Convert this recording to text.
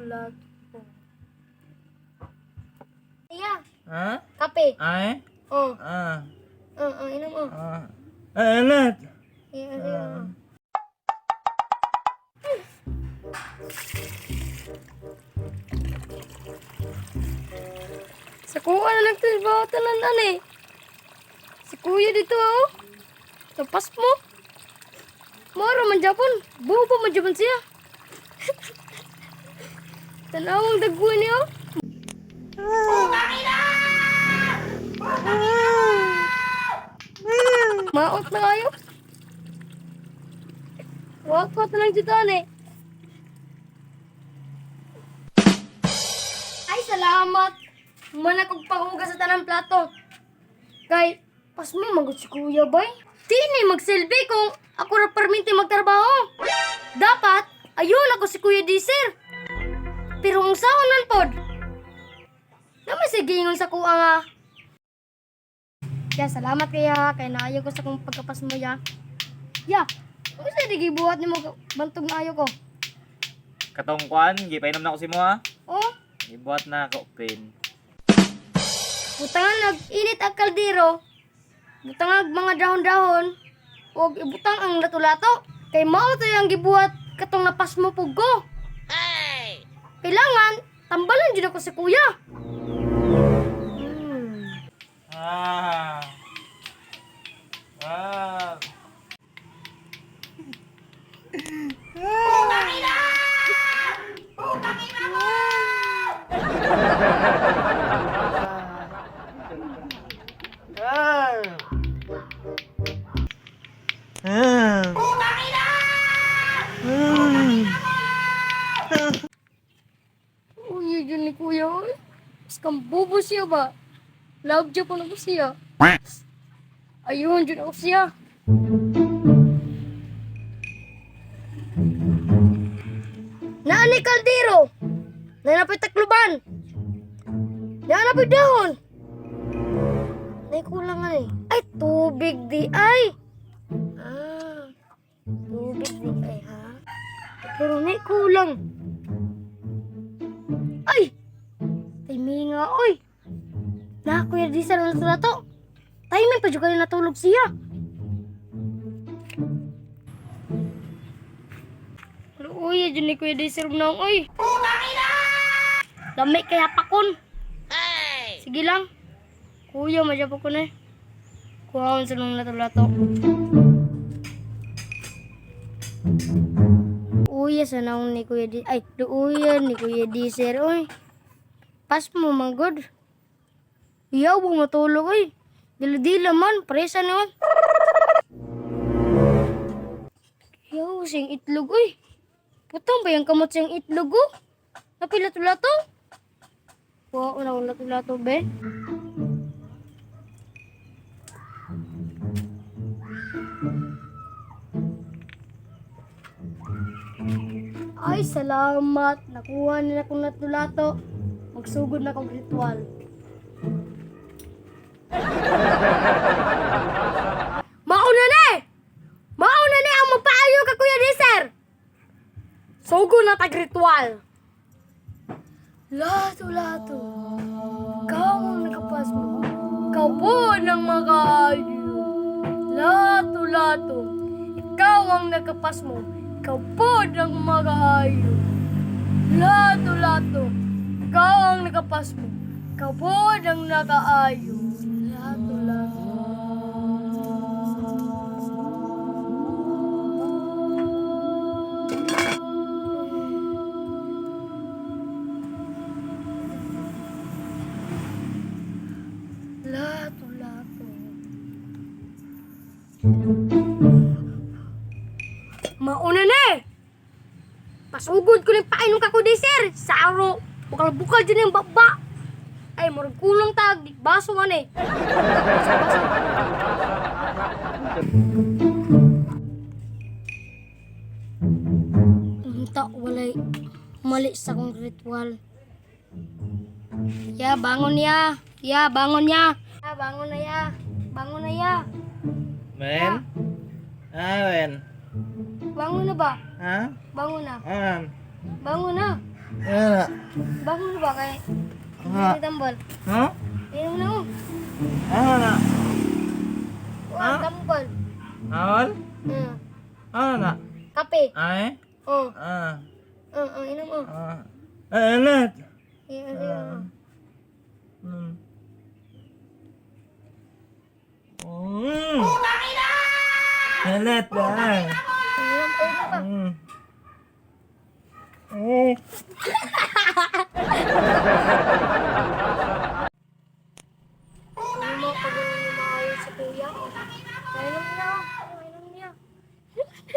Lato-lato. Ya, Ha? kape. Ay? Oh, Ah. oh, oh, inom oh. Ah. Ay, alat. Iya, iya. Sa kuha na nagtrabaho tanan eh. Si kuya dito oh. Sa pasmo. Moro man Japon. Bubo man Japon siya. Tanawang dagwan niyo. Maot na kayo. Wag ko lang dito eh. Ay, salamat. Mana kog paghugas sa tanang plato. Kay, pas mo magod si kuya, bay. Tini magsilbi kung ako ra perminti magtrabaho. Dapat, ayun ako si Kuya Diser. Pero ang saon man pod. Naman sige ingon sa kuha nga. Ya, salamat kaya kay naayo ko sa kong pagkapas mo ya. Ya, unsa di gibuhat nimo bantog na ayo ko? Katong kuan, gipainom na ko si mo ha. Oh, Gibuhat na ako pin. butangan nag-init ang kaldero. Butangag mga dahon-dahon ug ibutang ang lato-lato. Kay mao to ang gibuhat katong napasmo pug ko. Kailangan tambalan jud ako si kuya. Ah. Ah. Ah. Ah. Uy, yun ni kuya. Oy. Mas bubo siya ba? Love siya po na ko siya. Ayun, dyan ako siya. Naan ni kaldero. Nanapoy takluban. Nanapoy dahon. Nay kulang nga eh. Ay, tubig di ay. Ah, tubig di ay ha. Pero nay kulang. Ay! Timing nga, oy! Na, Kuya Disa, na na to. Timing pa dyan kayo natulog siya. Uy, dyan ni Kuya Disa na, oy. Lamay kaya pakon. Sige lang. Kuya, madya pa ko na eh. Kuhaon sa nung lato-lato. Uya sa naong ni Kuya Di... Ay, duuya ni Kuya Diser, oy. Pas mo, manggod. Iyaw, bang matulog, oy. Dila-dila man, presa naman. Iyaw, siyang itlog, oy. Putang ba yung kamot siyang itlog, oh? Napilato-lato? Kuha ko na akong lato-lato, be. Ay, salamat. Nakuha nila akong lato-lato. Magsugod na akong ritual. Mauna na eh! Mauna na ang magpaayo ka, Kuya Diser! Sugod na tag ritual. Lato-lato. Ikaw ang nakapas mo. Ikaw po ng makaayo. Lato-lato. Ikaw ang nakapas mo. Ikaw po ng makaayo. Lato-lato. Ikaw ang nakapas mo. Ikaw po ng nakaayo. Lato-lato. Lato-lato. Mauna na eh! Pasugod ko ng painom ka ko di sir. Saro. Bukal-bukal dyan yung baba. Ay, murag kulang tag. Baso man eh. Baso, baso. Unta, walay mali sa kong ritual. Ya, bangon ya. Ya, bangon ya. Ya, bangon na ya. Bangon na ya. Men? Ah, men. Bangon na ba? Ha? Bangon na. Ah. Bangon na. Ano? Bakit mo ba kay? Ah. Hindi tambal. Ha? Inom na mo. Ano na? Wa tambal. Awal? Ano na? Kape. Ay? Oh. Ah. Oh, inom mo. Ah. Ano? Sige, sige. Oh. Alat na. Inom, inom pa. Mm. Eh.